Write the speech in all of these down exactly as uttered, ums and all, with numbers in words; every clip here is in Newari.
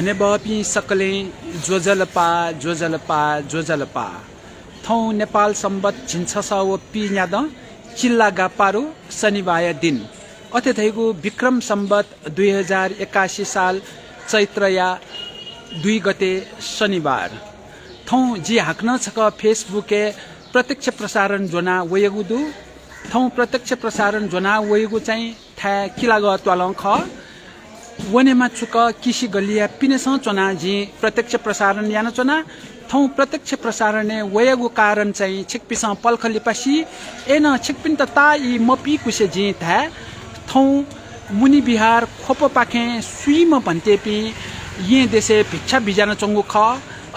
हनेबहःपिं सकलें ज्वजलपा, ज्वजलपा, ज्वजलपा। थौं नेपाल संवत् झिंछसः व पीन्यादँ चिल्लागा पारु शनिबाःया दिं। अथे धइगु विक्रम संवत् दुई हजार एकासी साल चैत्रया दुई गते शनिबार। थौं जि हाकनं छकः Facebook-य् प्रत्यक्ष प्रसारण ज्वना वयागु दु। थौं प्रत्यक्ष प्रसारण ज्वना वयागु चाहिँ थाय् किलागः त्वालं खः। वनेमा चुक किसि गल्लीया पिनेसं च्वनाः जिं प्रत्यक्ष प्रसारण यानाच्वना। थौं प्रत्यक्ष प्रसारणय् वयागु कारण चाहिँ छिकपिन्सं पलख लिपा सी। अय्नं छिकपिन्त ताः ई मपीकुसे जिं धाये। थौं मुनि विहार ख्वपपाखें स्वीम्ह भन्तेपिं येँ देशय् भिक्षा बिज्यानाच्वंगु खः।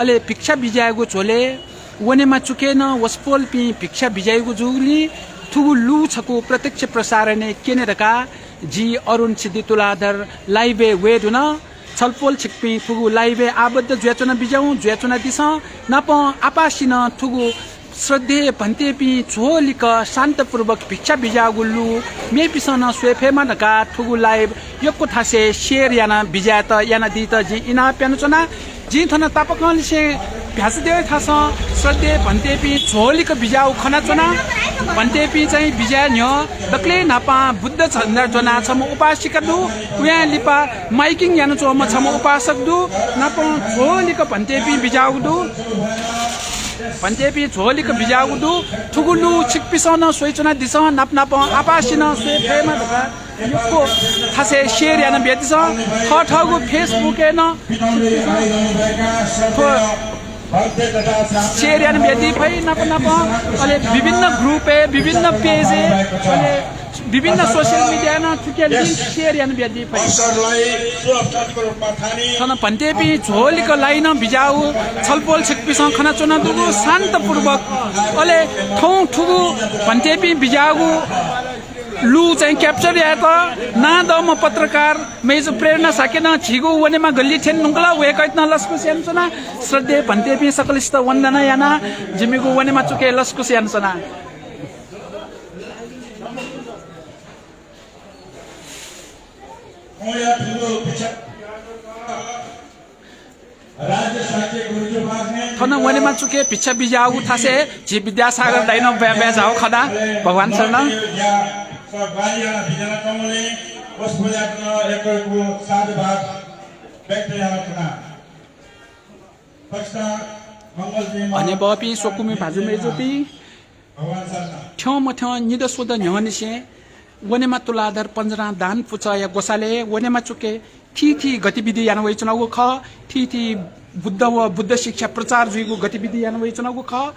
अले भिक्षा बिज्यायेगु झ्वलय् वनेमा चुकय् नं वसपोलपिं भिक्षा बिज्याइगु जूगुलिं थुगु लु छकू प्रत्यक्ष प्रसारणय् क्यने धकाः जि अरुण सिद्धि तुलाधर live-य् वये धुन। छलपोल छिकपिं थुगु live-य् आबद्ध जुयाच्वना बिज्याहुँ, जुयाच्वनादिसँ। नापं आपासिनं थुगु श्रद्धेय भन्तेपिं झ्वलिक शान्तपूर्वक भिक्षा बिज्याःगु लु मेपिन्सं नं स्वये फयेमा धकाः थुगु live यक्व थासय् share याना बिज्यायेत यानादीत जिं इनाप यानाच्वना। जिं थन तापाकंनिसें भ्यासुदेव थासं श्रद्धेय भन्तेपिं झ्वलिक बिज्याःगु खनाच्वना। भन्तेपिं चाहिँ बिज्याये न्ह्यः दकलय् न्हापां बुद्ध झन्डा ज्वनाः छम्ह उपासिका दु। उयां लिपा miking यानाच्वंम्ह छम्ह उपासक दु। नापं झ्वलिक भन्तेपिं बिज्याःगु दु। भन्तेपिं झ्वलिक बिज्याःगु दु। थुगु लु छिकपिन्सं नं स्वयाच्वनादिसँ। नाप नापं आपासिनं स्वये फयेमा धकाः यक्व थासय् share याना बियादिसँ। थःथःगु Facebook-य् नं थ्व share याना बियादी फइ। नाप नापं अले विभिन्न group-य्, विभिन्न page-य्, अले विभिन्न social media-य् नं थुकिया link share याना बियादी फइ। थन भन्तेपिं झ्वलिक line बिज्याःगु छलपोल छिकपिन्सं खनाच्वना दुगु शान्तपूर्वक। अले थौं थुगु भन्तेपिं बिज्याःगु लु चाहिँ capture यायेत नांदंम्ह पत्रकार मय्जु प्रेरणा शाक्यं झीगु वनेमा गल्ली थ्यने धुंकल। वय्कःयात नं लसकुस यानाच्वना। श्रद्धेय भन्तेपिं सकलसित वन्दना यानाः जिमिगु वनेमा चुकय् लसकुस यानाच्वना। थन वनेमा चुकय् भिक्षा बिज्याःगु थासय् झी विद्यासागर दाइनं बया बया झाःगु खना। भगवान शरण। हनेबहःपिं स्वकुमि भाजु मय्जुपिं, थ्यंमथ्यं निदँ स्वदँ न्ह्यःनिसें वनेमा तुलाधर पञ्जरां दान पुचःया ग्वसालय् वनेमा चुकय् थीथी गतिविधि याना वइच्वनागु खः। थीथी बुद्ध व बुद्ध शिक्षा प्रचार जुइगु गतिविधि याना वइच्वनागु खः।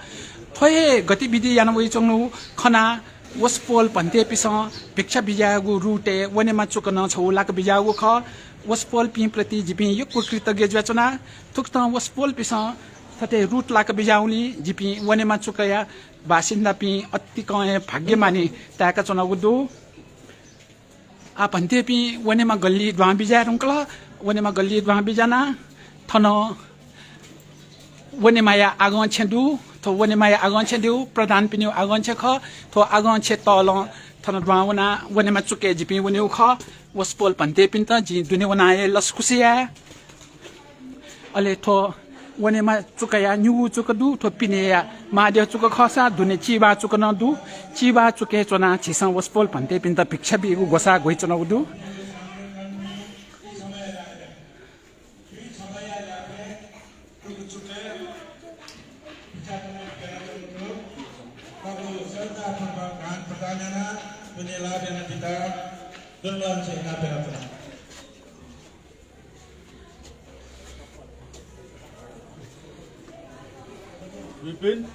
थ्व हे गतिविधि याना वइच्वंगु खनाः वसपोल भन्तेपिन्सं भिक्षा बिज्याःगु route-य् वनेमा चुक नं छगू लाका बिज्याःगु खः। वसपोलपिं प्रति जिपिं यक्व कृतज्ञ जुयाच्वना। थुकथं वसपोलपिन्सं थथे route लाका बिज्याःगुलिं जिपिं वनेमा चुकया बासिन्दापिं अतिकं हे भाग्यमानी ताय्काच्वनागु दु। आः भन्तेपिं वनेमा गल्ली दुहां बिज्याये धुंकल। वनेमा गल्ली दुहां बिज्यानाः थन वनेमाया आगंछेँ दु। थ्व वनेमाया आगंछेँ दु, प्रधानपिनिगु आगंछेँ खः। थ्व आगंछेँ तलं थन दुहां वनाः वनेमा चुकय् जिपिं वनेगु खः। वसपोल भन्तेपिन्त जिं दुने वनाः हे लसकुस याये। अले थ्व वनेमा चुकया निगू चुक दु, थ्व पिनेया महाद्यः चुक खःसा दुने चिबाः चुक नं दु। चिबाः चुकय् च्वनाः झीसं वसपोल भन्तेपिन्त भिक्षा बीगु ग्वसाः ग्वइच्वनागु दु। विपिन।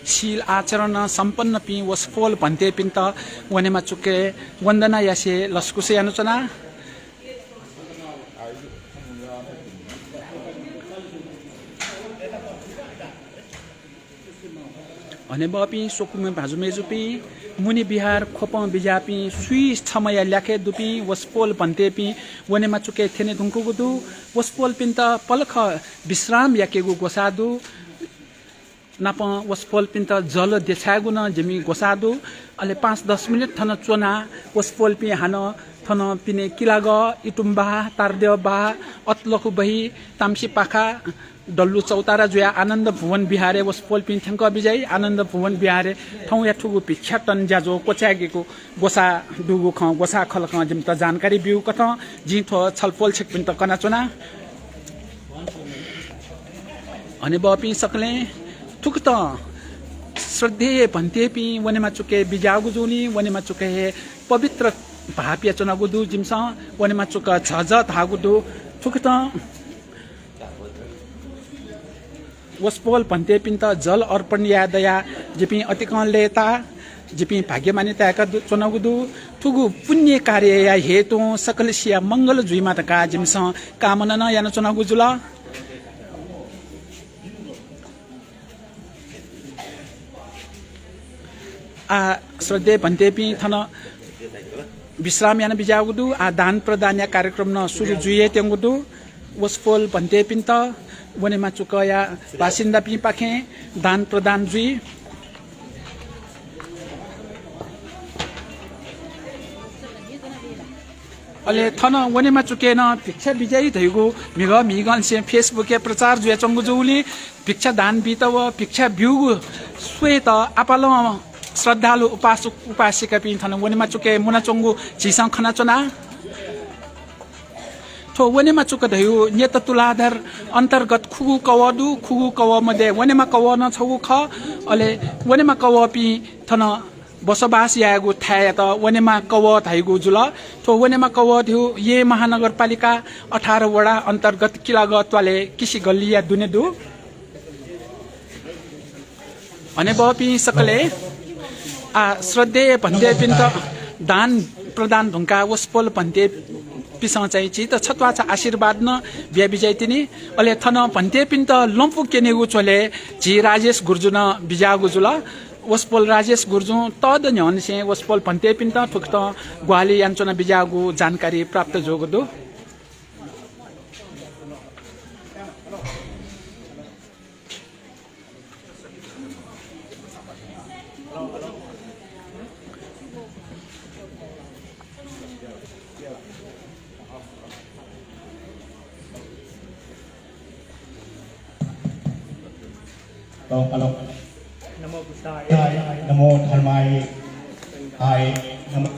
शील आचरण सम्पन्नपिं वसपोल भन्तेपिन्त वनेमा चुकय् वन्दना यासें लसकुस यानाच्वना। हनेबहःपिं स्वकुमि भाजु मय्जुपिं, मुनि विहार ख्वपं बिज्याःपिं स्वीं छम्हया ल्याखय् दुपिं वसपोल भन्तेपिं वनेमा चुकय् थ्यने धुंकूगु दु। वसपोलपिन्त पलख विश्राम याकेगु ग्वसाः दु। नापं वसपोलपिन्त जल देछायेगु नं जिमि ग्वसाः दु। अले पाँच दस मिनेट थन च्वनाः वसपोलपिं हानं थन पिने किलागः, इतुम्बाः, तारदेवबाः, अतलखु बही, ताम्सिपाखा, डल्लु चौतारा जुयाः आनन्द भुवन विहारय् वसपोलपिं थ्यंकः बिज्याइ। आनन्द भुवन विहारय् थौंया थुगु भिक्षाटन ज्याझ्वः क्वचायेकेगु ग्वसाः दुगु खँ ग्वसाः खलकं जिमित जानकारी ब्यूकथं जिं थ्व छलपोल छिकपिन्त कनाच्वना। हनेबहःपिं सकलें, थुकथं श्रद्धेय भन्तेपिं वनेमा चुकय् बिज्याःगु जूलिं वनेमा चुक हे पवित्र भाःपियाच्वनागु दु। जिमिसं वनेमा चुक झःझः धाःगु दु। थुकथं वसपोल भन्तेपिन्त जल अर्पण याये दयाः जिपिं अतिकं लय्ताः। जिपिं भाग्यमानी ताय्का दु, च्वनागु दु। थुगु पुण्य कार्यया हेतुं सकलसिया मंगल जुइमा धकाः जिमिसं कामना नं यानाच्वनागु जुल। आः श्रद्धेय भन्तेपिं थन विश्राम याना बिज्याःगु दु। आः दान प्रदानया कार्यक्रम नं सुरु जुइ हे त्यंगु दु। वसपोल भन्तेपिन्त वनेमा चुकया बासिन्दापिंपाखें दान प्रदान जुइ। अले थन वनेमा चुकय् नं भिक्षा बिज्याइ धइगु म्हिगः म्हिगंनिसें Facebook-य् प्रचार जुयाच्वंगु जूगुलिं भिक्षा दान बीत व भिक्षा ब्यूगु स्वयेत आपालं श्रद्धालु उपासक उपासिकापिं थन वनेमा चुकय् मुनाच्वंगु झीसं खनाच्वना। थ्व वनेमा चुक धइगु न्यत तुलाधर अन्तर्गत खुगू कवः दु। खुगू कवः मध्ये वनेमा कवः नं छगू खः। अले वनेमा कवःपिं थन बसोबास यायेगु थाय्‌यात वनेमा कवः धाइगु जुल। थ्व वनेमा कवः धइगु येँ महानगरपालिका अठार वडा अन्तर्गत किलागः त्वालय् किसि गल्लीया दुने दु। हनेबहःपिं सकलें, आः श्रद्धेय भन्तेपिन्त दान प्रदान धुंकाः वसपोल भन्तेपिसं चाहिँ झीत छत्वाःचा आशीर्वाद नं बिया बिज्याइतिनि। अले थन भन्तेपिन्त लँपु क्यनेगु झ्वलय् झी राजेश गुरुजु नं बिज्याःगु जुल। वसपोल राजेश गुरुजुं तःदँ न्ह्यःनिसें वसपोल भन्तेपिन्त थुकथं ग्वाहालि यानाच्वना बिज्याःगु जानकारी प्राप्त जूगु दु। Hello, hello. नमो बुद्धाय, नमो धर्माय, आय, नमो।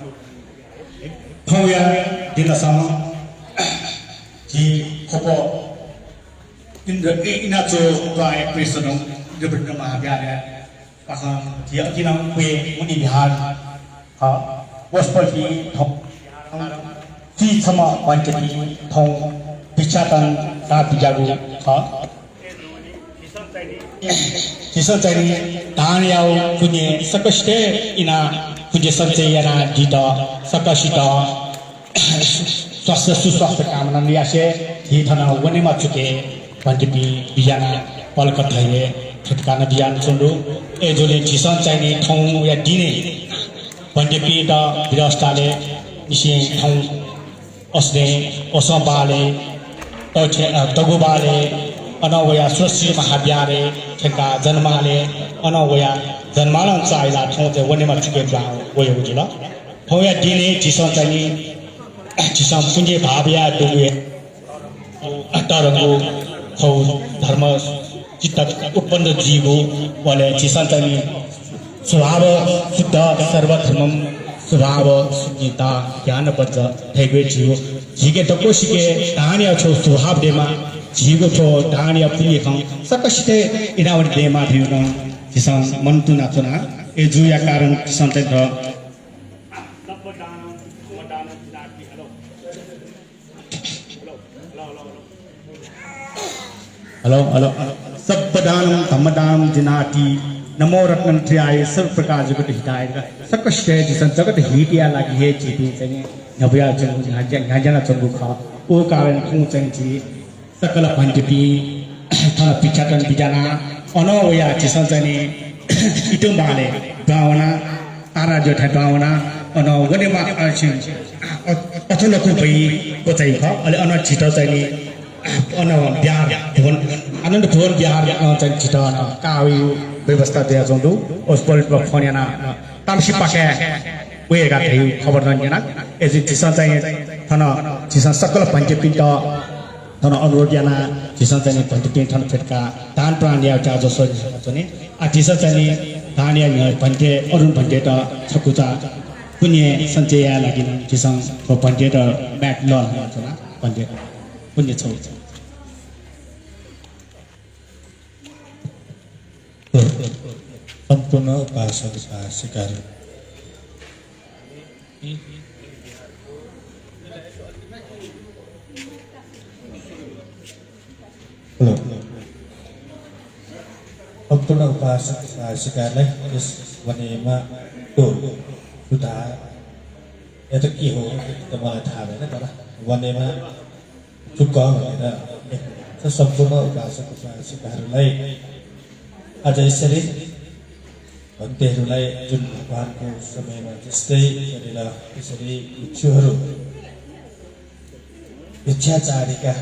थौंया दिनसं झी खोपो इन्द्र, इ-, इनाचो त्वाःया प्रेसनं इन्द्रविन्द महाविहारय् पासां झी अतिनं पुये मुनि विहार खः। वसपोलपिं थौं सी छम्ह भन्तेपिं थौं भिक्षाटन दां बिज्याःगु खः। झीसं चाहिँ नि दानया पुण्य सकसित इनाः पुण्य सञ्चय यानादीत सकसित स्वास्थ्य सुस्वास्थ्य कामना यासें झी थन वनेमा चुकय् भन्तेपिं बिज्यानाः पलख धइगु छुत्काना बिज्यानाच्वंगु दु। अय्‌जूगुलिं झीसं चाहिँ नि थौंया दिनय् भन्तेपिन्त बिरस्तालय् निसें थौं असने, असं बालय्, अथे, अ, तगु बालय्, अनं वयाः सुरश्री महाविहारय् थ्यंकाः जनमालय्, अनं वयाः जनमालं चाःहिलाः थौं चाहिँ वनेमा चुकय् दुहां वयागु जुल। थौंया दिनय् झीसं चाहिँ नि, झीसं पुण्य भावया दुगु हे तरंगु थौ धर्म चित्त उत्पन्न जुइगु, अले झीसं चाहिँ नि स्वभाव शुद्ध सर्वधर्मं स्वभाव शून्यता ज्ञानवज्र धइगु हे झीगु, झीके दक्वसिके दानया छगू स्वभाव दयेमा, झीगु थ्व दानया पुण्य खँ सकसित इनावने दयेमा धइगु नं झीसं मनंतुनाच्वना। अय्‌जूया कारण झीसं चाहिँ नि Hello, hello, hello. सब्बदानं धम्मदानं जिनाति। नमो रत्नत्रयाय सर्व प्रकार जगत हिताय। सकसित झीसं जगत हितया लागि हे झीपिं चाहिँ नि न्ह्यब्वयाच्वंगु, न्ह्याज्या-, न्ह्याज्यानाच्वंगु खः। व कारण थौं चाहिँ झी सकल भन्तेपिं थन भिक्षाटन बिज्यानाः अनं वयाः झीसं चाहिँ नि इतुम्बालय् दुहां वनाः आराध्यथाय् दुहां वनाः अनं वनेमा, अ, अ-, अथलखु बही क्वचाइ खः। अले अनं झीत चाहिँ नि अनं विहार भुवन, आनन्द भुवन विहार, अ, चाहिँ झीत अनं काः वइगु व्यवस्था जुयाच्वंगु दु। ओसपोल फन यानाः तामसिपाखे वयेका धयागु खबर नं न्यना। अय्‌जूगुलिं झीसं चाहिँ थन झीसं सकल भन्तेपिन्त थन अनुरोध यानाः झीसं चाहिँ भन्तेपिं थन फ्यतुकाः दान प्रदान यायेगु ज्याझ्वः यानाच्वने। आः झीसं चाहिँ दान याये न्ह्यः भन्ते अरुण भन्तेयात छकूचा पुण्य सञ्चय यायेगु लागि नं झीसं थ्व भन्तेयात माइक लःल्हानाच्वना। भन्ते पुण्य छकूचा। सम्पूर्ण उपासक उपासिकाहरू। हेलो। सम्पूर्ण उपासक उपासिकाहरूलाई यस वनेमा को सुधार या त के हो, त्यो त मलाई थाहा भएन, तर वनेमा चुक भनेर लेख्नुभएको छ। सम्पूर्ण उपासक उपासिकाहरूलाई आज यसरी भन्तेहरूलाई जुन भगवानको समयमा जस्तै गरेर यसरी भिक्षुहरू भिक्षाचारिका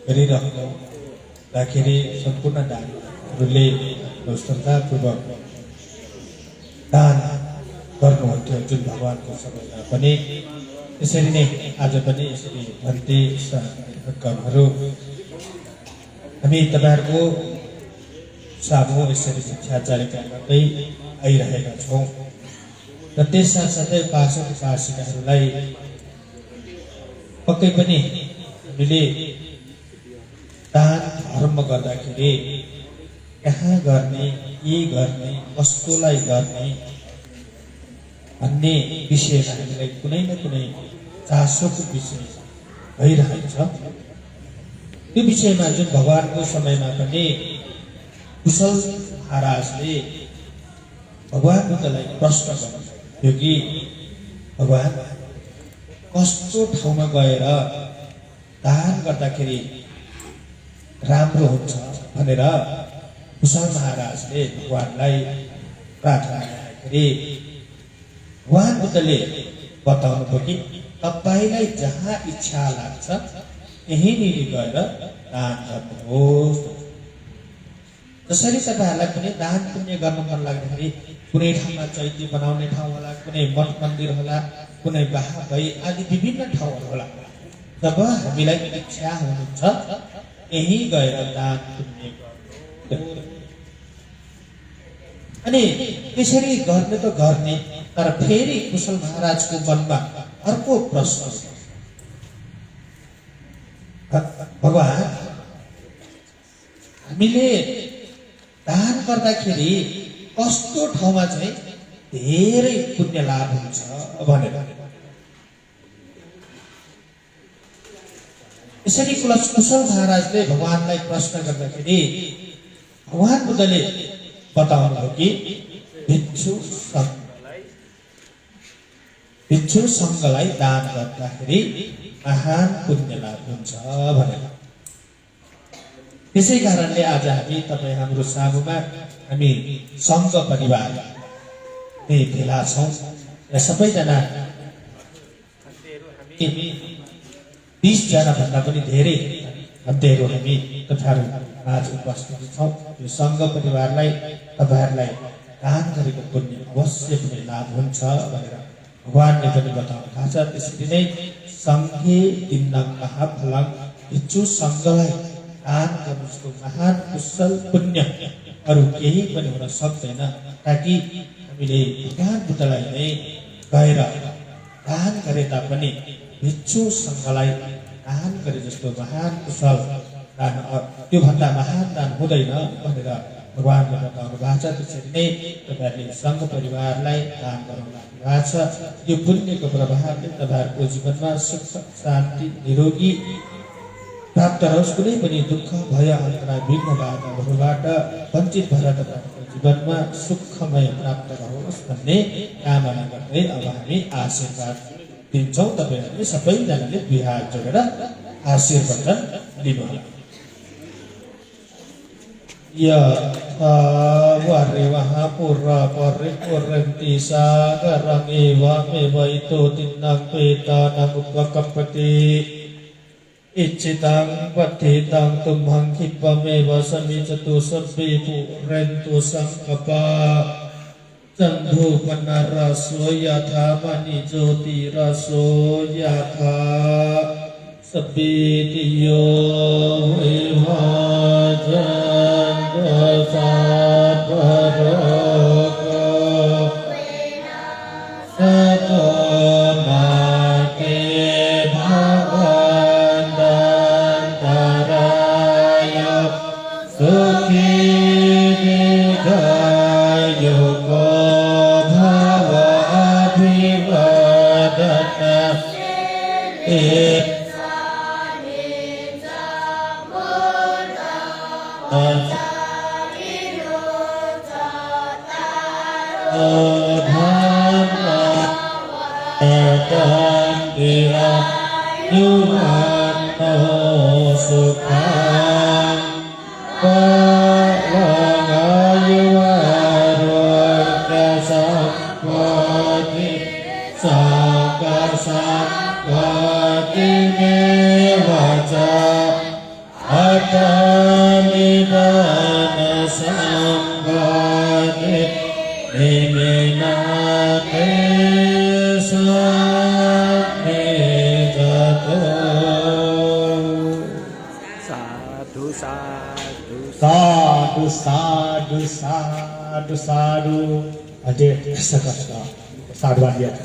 गरिराख्नु हुँदाखेरि सम्पूर्ण दानीहरूले श्रद्धापूर्वक दान गर्नुहुन्थ्यो, जुन भगवानको समयमा पनि। यसरी नै आज पनि यसरी भन्ते स-, गणहरू हामी तपाईँहरूको सामु यसरी भिक्षाचारिका गर्दै आइरहेका छौँ। र त्यस साथसाथै उपासक उपासिकाहरूलाई पक्कै पनि हामीले दान धर्म गर्दाखेरि कहाँ गर्ने, के गर्ने, कस्तोलाई गर्ने भन्ने विषयमा हामीलाई कुनै न कुनै चासोको विषय भइरहन्छ। त्यो विषयमा जुन भगवानको समयमा पनि कुशल महाराजले भगवान बुद्धलाई प्रश्न गर्नुभयो कि भगवान, कस्तो ठाउँमा गएर दान गर्दाखेरि राम्रो हुन्छ भनेर कुशल महाराजले भगवानलाई प्रार्थना गर्दाखेरि भगवान बुद्धले बताउनुभयो कि तपाईँलाई जहाँ इच्छा लाग्छ त्यहीँनिर गएर दान गर्नुहोस्। जसरी तपाईँहरूलाई कुनै दान पुण्य गर्न मन लाग्दाखेरि कुनै ठाउँमा चैत्य बनाउने ठाउँ होला, कुनै मठ मन्दिर होला, कुनै बाहा भई आदि विभिन्न ठाउँहरू होला। जब हामीलाई इच्छा हुन्छ, त्यहीँ गएर दान पुण्य गर्नु। अनि त्यसरी गर्ने त गर्ने, तर फेरि कुशल महाराजको मनमा अर्को प्रश्न, भ-, भगवान, हामीले दान गर्दाखेरि कस्तो ठाउँमा चाहिँ धेरै पुण्य लाभ हुन्छ भनेर। यसरी कुल-, कुशल महाराजले भगवानलाई प्रश्न गर्दाखेरि भगवान बुद्धले बताउनुभयो कि भिक्षु सङ्घलाई, भिक्षु सङ्घलाई दान गर्दाखेरि महान पुण्य लाभ हुन्छ भनेर। त्यसै कारणले आज हामी तपाईँ हाम्रो सामुमा हामी सङ्घ परिवार नै भेला छौँ र सबैजना बिस जना भन्दा पनि धेरै भन्तेहरू हामी तपाईँहरू माझ उपस्थित छौँ। यो सङ्घ परिवारलाई, तपाईँहरूलाई दान गरेको पुण्य अवश्य पनि लाभ हुन्छ भनेर भगवानले पनि बताउनु भएको छ। त्यसरी नै सङ्घे दिन्नं महाफलं, भिक्षु सङ्घलाई दान गर्नु जस्तो महान कुशल पुण्य अरू केही पनि हुन सक्दैन। ताकि हामीले भगवान बुद्धलाई नै गएर दान गरे तापनि भिक्षु सङ्घलाई दान गरे जस्तो महान कुशल दान, अ, त्योभन्दा महान दान हुँदैन भनेर भगवानले बताउनु भएको छ। त्यसरी नै तपाईँहरूले सङ्घ परिवारलाई दान गराउनु भएको छ। यो पुण्यको प्रभावले तपाईँहरूको जीवनमा सुख, शान्ति, निरोगी प्राप्त रहोस्, कुनै पनि दुःख, भय, अन्तरा, विघ्न, बाधाहरूबाट वञ्चित भएर तपाईँहरूको जीवनमा सुखमय प्राप्त रहोस् भन्ने कामना गर्दै अब हामी आशीर्वाद दिन्छौँ। तपाईँहरूले सबैजनाले दुई हात जोडेर आशीर्वचन लिनुहोला। यथा वारिवहा पुरा परिपूर्यन्ति सागरम् एवमेव इतो दिन्नं पेतानम् उपकम्पति। इज्झितं पत्थितं तुम्हं खिप्पमेव समिज्झतु। सब्बे पूरेन्तु सङ्कप्पा चन्दोपनरसो यथा मणि ज्योतिरसो यथा। सब्बीतियो विवज्झन्तु सब्बरोगो विनस्सतु। मा ते भवत्वन्तरायो सुखी दीर्घायुको भव। अभिवादन धम्मा वदन्ति आयुं वन्नो सुखं बलं आयुरारोग्य सम्पत्ति सगसम्पत्तिमेव च। अटमि धन सम्पत्ति इमिना ते सन्निधत्तु। साधु, साधु, साधु, साधु, साधु, साधु। अझै सकल साधुवाद यात।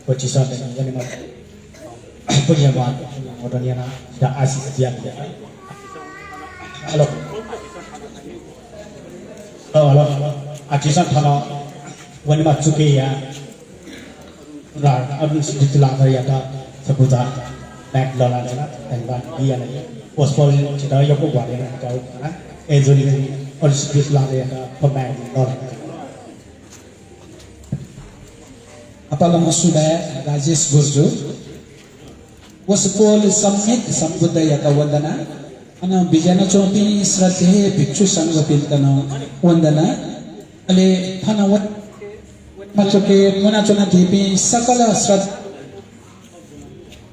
व झीसं वनेमा पुण्यवान मोदन यानाः आशिष बियादिया। हेलो। Hello, hello. आ, झीसं थन वनेमा चुकय् या। रा-, अरुण सिद्धि तुलाधरयात छकूचा mic लःल्हाना। धन्यवाद बियाना। वसपोल झीत यक्व ग्वाहालि यानातःगु खना। अय्‌जूगुलिं अरुण सिद्धि तुलाधरयात थ्व mic लःल्हाना। आपालं सुभाय् राजेश गुरुजु। वसपोल सम्यक सम्बुद्धयात वन्दना। अन बिज्यानाच्वंपिं श्रद्धेय भिक्षु संघपिन्त नं वन्दना। अले थन व-, वनेमा चुकय् मुनाच्वनादीपिं सकल श्रद्ध-,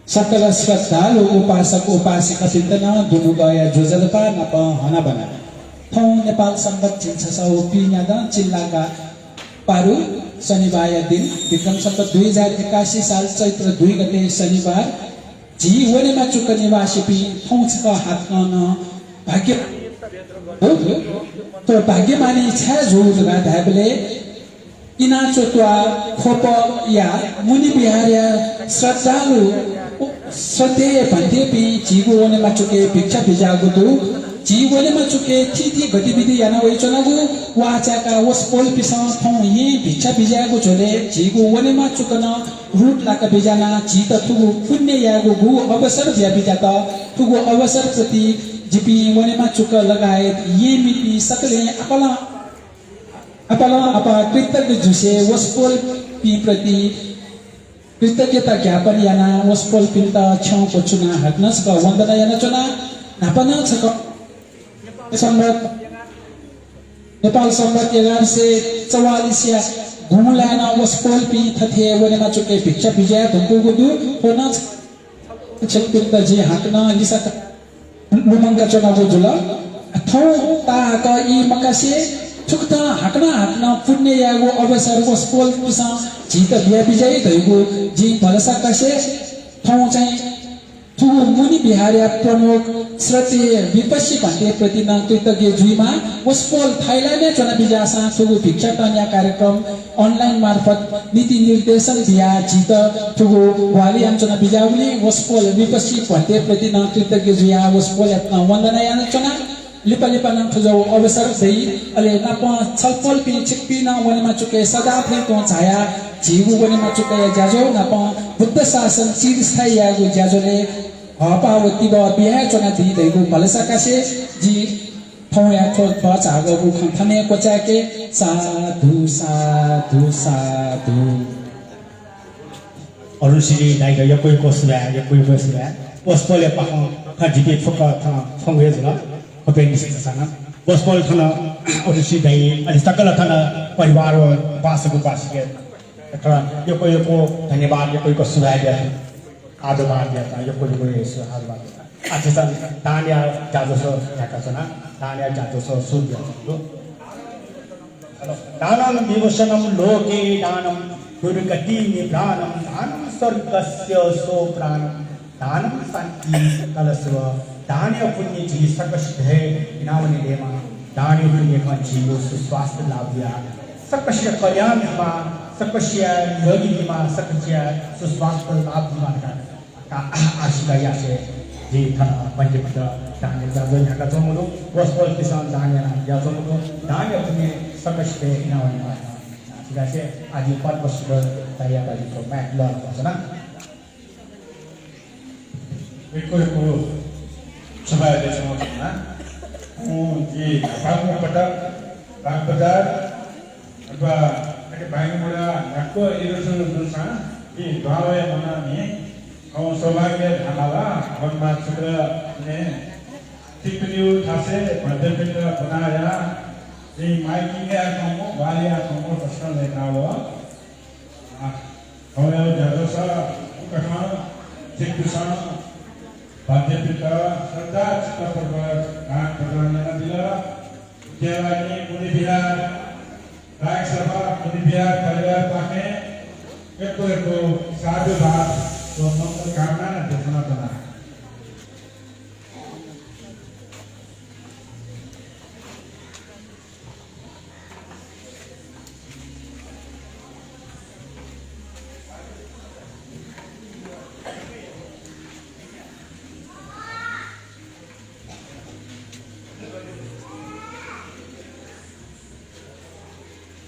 सकल श्रद्धालु उपासक उपासिकापिन्त नं दुनुगःया ज्वजलपा नाप हनाबना। थौं नेपाल संवत् झिंछसः व पीन्यादँ चिल्लागा पारु शनिबाःया दिं विक्रम सम्वत् दुई हजार एकासी साल चैत्र दुई गते शनिबार झी वनेमा चुक निवासीपिं थौं छकः हाकनं भाग्य, थ्व भाग्यमानी छाय् जूगु धकाः धायेबलय् इनाच्वत्वाः ख्वपया मुनि विहारया श्रद्धालु श्रद्धेय भन्तेपिं झीगु वनेमा चुकय् भिक्षा बिज्याःगु दु। झी वनेमा चुकय् थीथी गतिविधि याना वयाच्वनागु वाःचाय्‌काः वसपोलपिसं थौं येँ भिक्षा बिज्यायेगु झ्वलय् झीगु वनेमा चुक नं route लाका बिज्यानाः झीत थुगु पुण्य यायेगु गु अवसर बिया बिज्यात। थुगु अवसर प्रति जिपिं वनेमा चुक लगायत येँमिपिं सकलें आपालं आपालं आपाः कृतज्ञ जुसें वसपोलपिं प्रति कृतज्ञता ज्ञापन यानाः वसपोलपिन्त छ्यं क्वछुनाः हाकनं छकः वन्दना यानाच्वना। न्हापा नं छकः संवत्, नेपाल संवत् एघार सय चौवालिसया गुंलाय् नं वसपोलपिं थथे वनेमा चुकय् भिक्षा बिज्याये धुंकूगु दु। थ्व नं छकः छिकपिन्त जिं हाकनं लिसा लुमंकाच्वनागु जुल। थौं ताहाकः ई मकासे थुकथं हाकनं हाकनं पुण्य यायेगु अवसर वसपोलपिसं झीत बिया बिज्याइ धइगु जिं भलसा कासे थौं चाहिँ थुगु मुनि विहारया प्रमुख श्रद्धेय विपश्यी भन्ते प्रति नं कृतज्ञ जुइमाः। वसपोल थाइल्याण्डय् च्वना बिज्याःसां थुगु भिक्षाटनया कार्यक्रम online मार्फत नीति निर्देशन बियाः झीत थुगु ग्वाहालि यानाच्वना बिज्याःगुलिं वसपोल विपश्यी भन्ते प्रति नं कृतज्ञ जुयाः वसपोलयात नं वन्दना यानाच्वना। लिपा लिपा नं थज्याःगु अवसर दइ। अले नापं छलपोलपिं छिकपिं नं वनेमा चुकय् सदां थें तुं झायाः झीगु वनेमा चुकया ज्याझ्वः नापं बुद्ध शासन चिरस्थायी यायेगु ज्याझ्वलय् हःपाः व तिबः बियाच्वनादी धइगु भलसा कासे जि थौंया थ्व भचा हाकःगु खँ थन हे क्वचाय्के। साधु, साधु, साधु। अरुण सिद्धि दाइयात यक्व यक्व सुभाय्, यक्व यक्व सुभाय्। वसपोलया पाखें थन जिपिं फुक्क थन थ्यंगु हे जुल। खपे निश्चित सन। वसपोल थन अरुण सिद्धि दाइ, अले सकल थन परिवार व उपासक उपासिका थन यक्व यक्व धन्यवाद, यक्व यक्व सुभाय् बियाच्वना। आशीर्वाद बियाच्वना, यक्व यक्व आशीर्वाद बियाच्वना। आः झीसं दानया ज्याझ्वः न्ह्याकाच्वना, दानया ज्याझ्वः सुरु जुयाच्वंगु दु। दानं विभूषणं लोके दानं दुर्गति निवारणं दानं स्वर्गस्य सोपानं दानं शान्ति कलशव। दानया पुण्यं झी सकसित हे इनावने दयेमा। दानया पुण्यं झीगु सुस्वास्थ्य लाभ जुयाः सकसिया कल्याण जुइमा, सकसिया निरोगी जुइमा, सकसिया सुस्वास्थ्य लाभ जुइमा धकाः का आशिका यासें जिं थन भन्तेपिन्त दानया ज्याझ्वः न्ह्याकाच्वंगु दु। वसपोलपिन्सं दान यानाबियाच्वंगु दु। दानया पुण्यं सकसित हे इनावने माः। आशिका यासें आः जिं पद्मश्री दाइयात जिं थ्व माइक लःल्हानाच्वना। यक्व यक्व सभाय् दयेच्वना। अँ, जि न्हापांगु पटक बागबजार अथवा अथे बाहेक मला न्ह्याक्व इलसुल जूसां जि द्वाः वये मनानि। थौं सौभाग्य धायेमाल, वनेमा चुकय् छिकपिनिगु थासय् भन्तेपिन्त ब्वनाया जिं माइकिङ याये खंगु, ग्वाहालि याये खंगु तसकं लय्ताः वः। आ, थौंया ज्याझ्वलय् उकथं छिकपिन्सं भन्तेपिन्त श्रद्धा चित्तपूर्वक दान प्रदान यानादिल। उकिया लागि मुनि विहार, दायक सभा, मुनि विहार परिवारपाखें यक्व यक्व साधुवाद व मंगल कामना देछानाच्वना।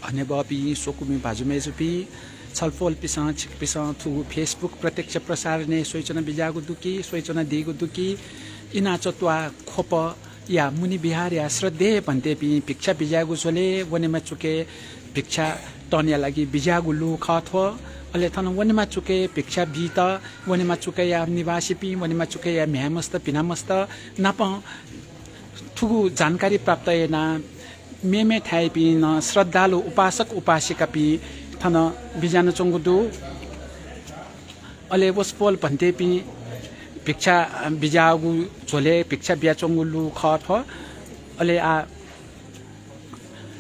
हनेबहःपिं स्वकुमि भाजु मय्जुपिं, छलपोलपिन्सं छिकपिन्सं थुगु Facebook प्रत्यक्ष प्रसारणय् स्वयाच्वना बिज्याःगु दु कि, स्वयाच्वनादीगु दु कि, इनाच्वत्वाः ख्वपया मुनि विहारया श्रद्धेय भन्तेपिं भिक्षा बिज्याःगु झ्वलय् वनेमा चुकय् भिक्षाटनया लागि बिज्याःगु लु खः थ्व। अले थन वनेमा चुकय् भिक्षा बीत वनेमा चुकय्‌या निवासीपिं, वनेमा चुकय्‌या म्ह्याय्‌मस्त, भिनामस्त नाप थुगु जानकारी प्राप्त यानाः मेमे थाय्‌पिं नं श्रद्धालु उपासक उपासिकापिं थन बिज्यानाच्वंगु दु। अले वसपोल भन्तेपिं भिक्षा बिज्याःगु झ्वलय् भिक्षा बियाच्वंगु लु खः थ्व। अले आः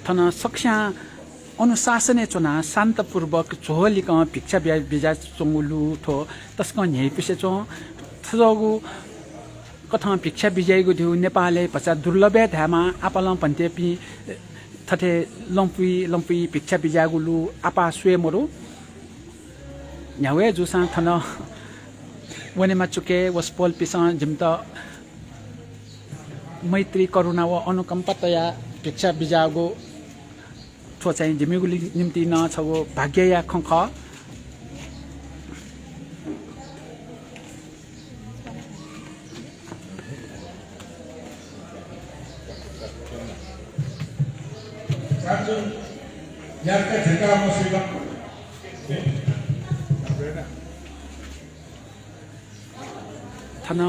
थन सकस्यां अनुशासनय् च्वनाः शान्तपूर्वक झ्वलिकं भिक्षा बिया, बिज्याच्वंगु लु थ्व तसकं न्ह्यइपुसे च्वं। थज्याःगु कथं भिक्षा बिज्याइगु धइगु नेपालय् भचा दुर्लभय् धायेमाः। आपालं भन्तेपिं थथे लँपुइ लँपुइ भिक्षा बिज्याःगु लु आपाः स्वये मदु। न्ह्यागु हे जूसां थन वनेमा चुकय् वसपोलपिन्सं जिमित मैत्री, करुणा व अनुकम्पा तयाः भिक्षा बिज्याःगु थ्व चाहिँ जिमिगु लि-, निंतिं नं छगू भाग्यया खँ खः। थन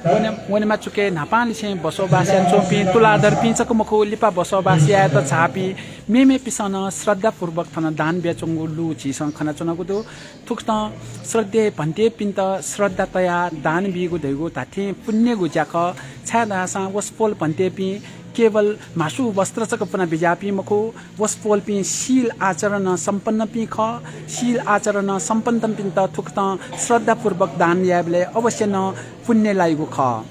वने-, वनेमा चुकय् न्हापांनिसें बसोबास यानाच्वंपिं तुलाधरपिं जक मखु, लिपा बसोबास यायेत झाःपिं मेमेपिन्सं नं श्रद्धापूर्वक थन दान बियाच्वंगु लु झीसं खनाच्वनागु दु। थुकथं श्रद्धेय भन्तेपिन्त श्रद्धा तयाः दान बीगु धइगु धात्थें पुण्यगु ज्या खः, छाय्धाःसा वसपोल भन्तेपिं केवल म्हासु वस्त्र जक पुना बिज्याःपिं मखु, वसपोलपिं शील आचरणं सम्पन्नपिं खः। शील आचरणं सम्पन्नपिन्त थुकथं श्रद्धापूर्वक दान यायेबलय् अवश्य नं पुण्य लाइगु खः।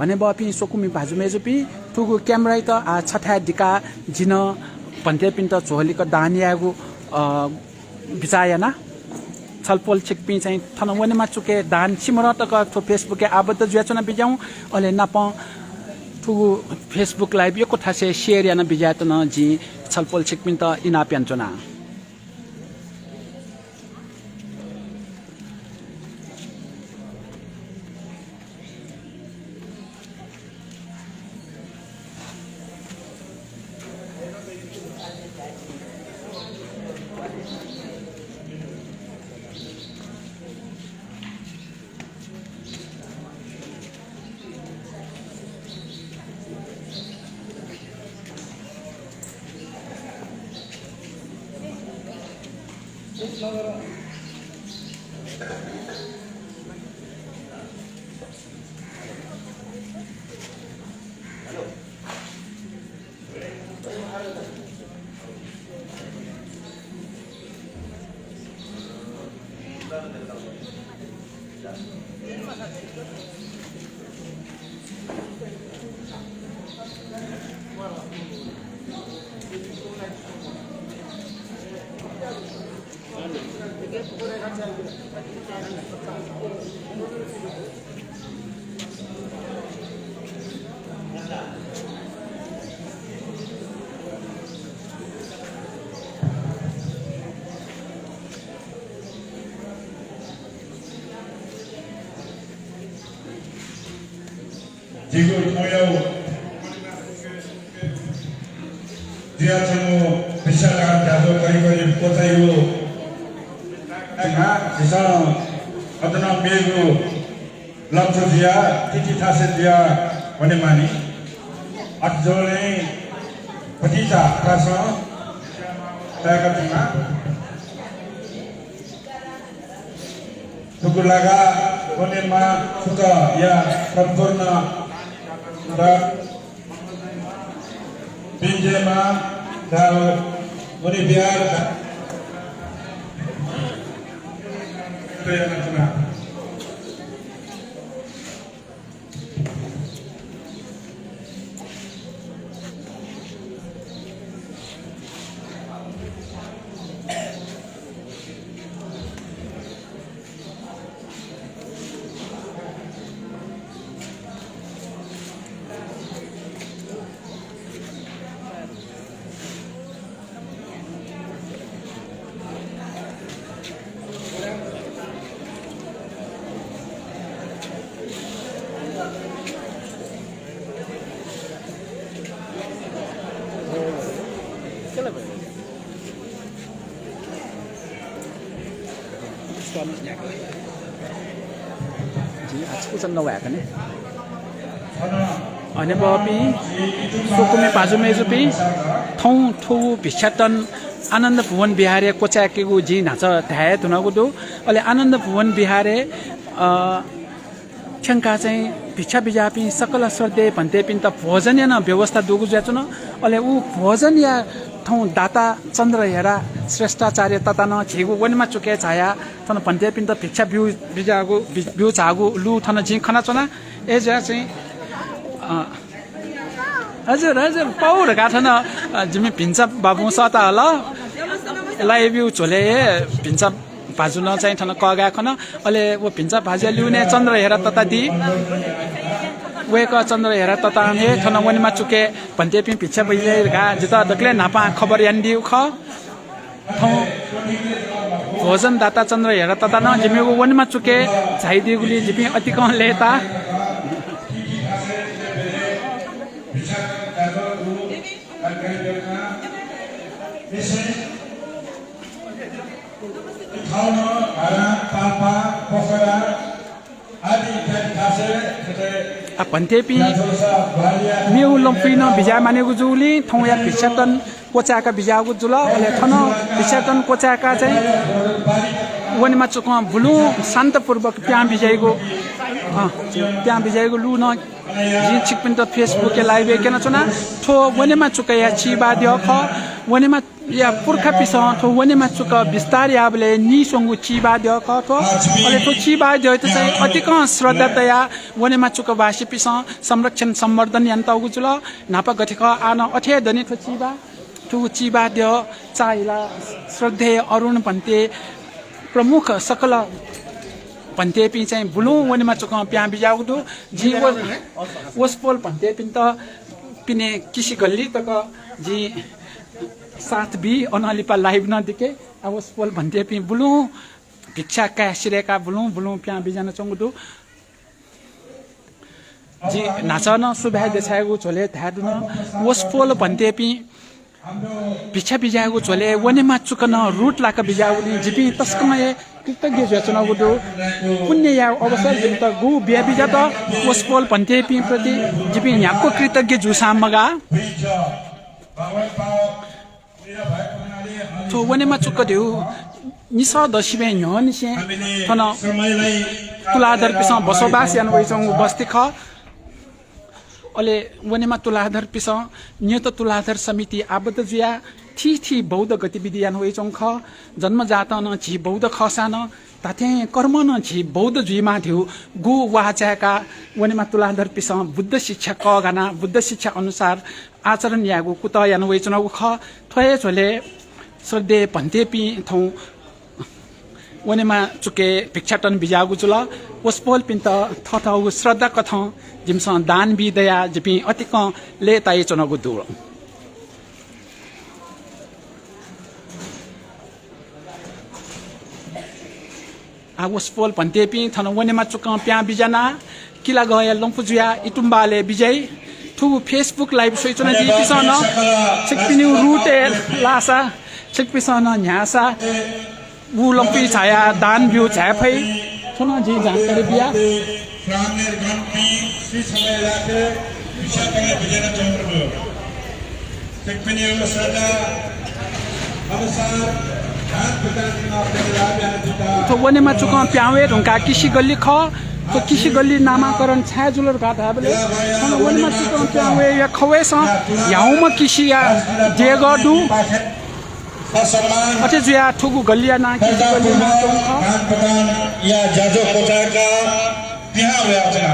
हनेबहःपिं स्वकुमि भाजु मय्जुपिं, थुगु camera-यात आः छथाय् दिकाः जिं नं भन्तेपिन्त झ्वलिक दान यायेगु, अ, बिचाः याना। छलपोल छिकपिं चाहिँ थन वनेमा चुकय् दान सिमधः तक थ्व Facebook-य् आबद्ध जुयाच्वना बिज्याहुँ। अले नापं थुगु Facebook live यक्व थासय् share याना बिज्यायेत नं जिं छलपोल छिकपिन्त इनाप यानाच्वना। जिगु थौंयागु जुयाच्वंगु भिक्षाटन ज्याझ्वः करिब करिब क्वचाइगु झीसं अझ नं मेगु लँपु जुयाः तिथि थासय् जुयाः वनेमानि। अथे जूगुलिं भतिचा थासं तयाका च्वना। थुगु लागा वनेमा छुकया सम्पूर्ण र पिंजेमा धाउ वने बिहार प्रेरणा चुना। अ, न्यंपिं स्वकुमि भाजु मय्‌जुपिं, थौं थुगु भिक्षाटन आनन्द भुवन विहारय् क्वचाय्‌केगु जिं न्हाचः धाये धुनागु दु। अले आनन्द भुवन विहारय्, अ, थ्यंकाः चाहिँ भिक्षा बिज्याःपिं सकल श्रद्धेय भन्तेपिन्त भोजनया नं व्यवस्था दुगु जुयाच्वन। अले उ भोजनया थौं दाता चन्द्रहेरा श्रेष्ठाचार्य तता नं झीगु वनेमा चुकय् झायाः थन भन्तेपिन्त भिक्षा ब्यू, बिज्याःगु, बि-, ब्यू झाःगु लु थन जिं खनाच्वना। अय्‌जुयाः चाहिँ, अ, हजुर, हजुर, पाउ धकाः थन, अ, जिमि भिन्चा बाबुं सःता हल। live-या झ्वलय् हे भिन्चा भाजुं नं चाहिँ थन कःघाये खन। अले व भिन्चा भाजुया लिउने चन्द्रहेरा तता दी। वय्‌कः चन्द्रहेरा ततां हे थन वनेमा चुकय् भन्तेपिं भिक्षा बिज्याइ धकाः जितः दकलय् न्हापां खबर यानादीगु खः। थौं भोजनदाता चन्द्रहेरा तता नं जिमिगु वनेमा चुकय् झायादीगुलिं जिपिं अतिकं लय्‌ता। आ, भन्तेपिं मेगु लँपुइ नं बिज्याये मानिगु जूगुलिं थौंया भिक्षाटन क्वचाय्‌का बिज्याःगु जुल। अले थन भिक्षाटन क्वचाय्‌का चाहिँ वनेमा चुकं बुलुं शान्तपूर्वक प्यां बिज्याइगु, अ, प्यां बिज्याइगु लु नं जिं छिकपिन्त Facebook-य् live-य् क्यनाच्वना। थ्व वनेमा चुकया चिबाद्यः खः। वनेमा या पुर्खापिसं थ्व वनेमा चुक बिस्तार याःबलय् नीस्वंगु चिबाद्यः खः थ्व। अले थ्व चिबाद्यःयात चाहिँ अतिकं श्रद्धा तयाः वनेमा चुकवासीपिसं संरक्षण संवर्धन यानातःगु जुल। न्हापा गथे खः आः नं अथे हे दनि थ्व चिबा। थ्व चिबाद्यः चाःहिला श्रद्धेय अरुण भन्ते प्रमुख सकल भन्तेपिं चाहिँ बुलुं वनेमा चुकं प्यां बिज्याःगु दु। जिं व-, वसपोल भन्तेपिन्त पिने किसिगल्ली तक जिं साथ बी, अनं लिपा live नं दिके। आ, वसपोल भन्तेपिं बुलुं भिक्षा काये सिधय्‌काः बुलुं बुलुं प्यां बिज्यानाच्वंगु दु। जिं न्हाचः नं सुभाय् देछायेगु झ्वलय् धाये धुन, वसपोल भन्तेपिं भिक्षा बिज्याःगु झ्वलय् वनेमा चुक नं route लाक बिज्याःगुलिं जिपिं तसकं हे कृतज्ञ जुयाच्वनागु दु। पुण्यया अवसर जिमित गु बिया बिज्यात वसपोल भन्तेपिं प्रति जिपिं न्ह्याक्व कृतज्ञ जूसां मगाः। थ्व वनेमा चुक धइगु निसः दसिबय् न्ह्यःनिसें थन तुलाधरपिसं बसोबास याना वइच्वंगु बस्ती खः। अले वनेमा तुलाधरपिसं नियत तुलाधर समिति आबद्ध जुयाः थीथी बौद्ध गतिविधि याना वइच्वंगु खः। जन्मजातं नं झी बौद्ध खःसां नं धात्थें कर्मं नं झी बौद्ध जुइमाः धइगु वाः चाय्‌काः वनेमा तुलाधरपिसं बुद्ध शिक्षा कःघानाः बुद्ध शिक्षा अनुसार आचरण यायेगु कुतः याना वइच्वनागु खः। थ्व हे झ्वलय् श्रद्धेय भन्तेपिं थौं वनेमा चुकय् भिक्षाटन बिज्याःगु जुल। वसपोलपिन्त थःथःगु श्रद्धा कथं जिमिसं दान बी दयाः जिपिं अतिकं लय्तायाच्वनागु दु। आ, वसपोल भन्तेपिं थन वनेमा चुकं प्यां बिज्यानाः किलागःया लँपु जुयाः इतुम्बालय् बिज्याइ। थुगु Facebook live स्वयाच्वनादीपिन्सं नं छिकपिनिगु route-य् लाःसा, छिकपिन्सं नं न्ह्याःसा व लँपुइ झायाः दान ब्यू झाये फइ। थ्व नं जिं जानकारी बिया। थ्व वनेमा चुकं प्यां वये धुंकाः किसि गल्ली खः। थ्व किसि गल्ली नामाकरण छाय् जुल धकाः धायेबलय् थन वनेमा चुकं प्यां वयेया खवय्सं ह्याउँम्ह किसिया देगः दु। अथे जुयाः थुगु गल्लिया नां किसि गल्ली नां च्वंगु खः। प्रधान प्रधानया ज्याझ्वः क्वचाय्काः पिहां वयाच्वना।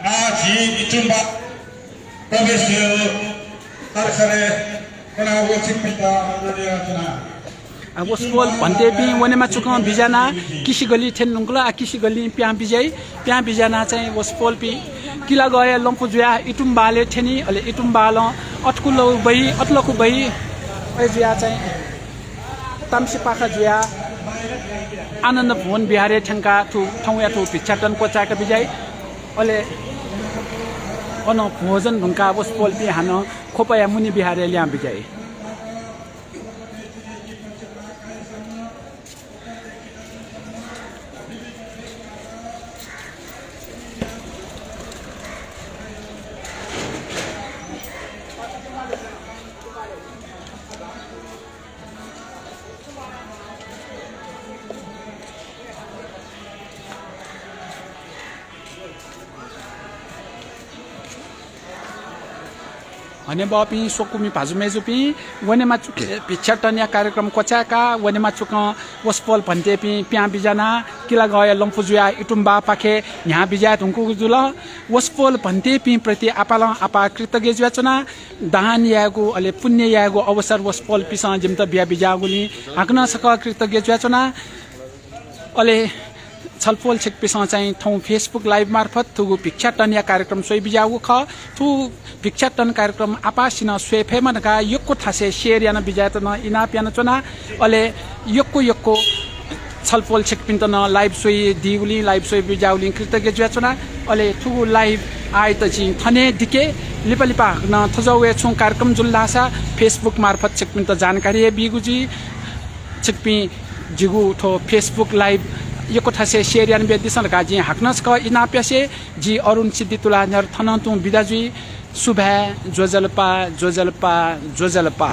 आः झी इतुम्बा प्रवेश यायेगु तर्खरय् कनाः वःपिन्त अनुरोध यानाच्वना। आ, वसपोल भन्तेपिं वनेमा चुकं बिज्यानाः किसि गल्ली थ्यने धुंकल। आ, किसि गल्लिं प्यां बिज्याइ। प्यां बिज्यानाः चाहिँ वसपोलपिं किलागःया लँपु जुयाः इतुम्बालय् थ्यनी। अले इतुम्बालं अतकुलौ बहि, अतलकु बहि, अथे जुयाः चाहिँ ताम्सिपाखा जुयाः आनन्द भुवन विहारय् थ्यंकाः थ्व थौंया थ्व भिक्षाटन क्वचाय्का बिज्याइ। अले अन भोजन धुंकाः वसपोलपिं हानं ख्वपया मुनि विहारय् लिहां बिज्याइ। हनेबहःपिं स्वकुमि भाजु मय्जुपिं, वनेमा चुकय् भिक्षाटनया कार्यक्रम क्वचाय्काः वनेमा चुकं वसपोल भन्तेपिं प्यां बिज्यानाः किलागःया लँपु जुयाः इतुम्बापाखे न्ह्याः बिज्याये धुंकूगु जुल। वसपोल भन्तेपिं प्रति आपालं आपाः कृतज्ञ जुयाच्वना। दान यायेगु, अले पुण्य यायेगु अवसर वसपोलपिन्सं जिमित बिया बिज्याःगुलिं हाकनं छकः कृतज्ञ जुयाच्वना। अले छलपोल छिकपिन्सं चाहिँ थौं Facebook live मार्फत थुगु भिक्षाटनया कार्यक्रम स्वयाबिज्याःगु खः। थुगु भिक्षाटन कार्यक्रम आपासिनं स्वये फयेमा धकाः यक्व थासय् share याना बिज्यायेत नं इनाप यानाच्वना। अले यक्व यक्व छलपोल छिकपिन्त नं live स्वयादीगुलिं, live स्वयाबिज्याःगुलिं कृतज्ञ जुयाच्वना। अले थुगु live आःयात जिं थन हे दिके। लिपा लिपा हाकनं थज्याःगु हे छुं कार्यक्रम जुल धाःसा Facebook मार्फत छिकपिन्त जानकारी हे बीगु जुइ। छिकपिं जिगु थ्व Facebook live यक्व थासय् share याना बियादिसँ धकाः जिं हाकनं छकः इनाप यासे। जि अरुण सिद्धि तुलाधर थनं तुं बिदा जुइ। सुभाय्, ज्वजलपा, ज्वजलपा, ज्वजलपा।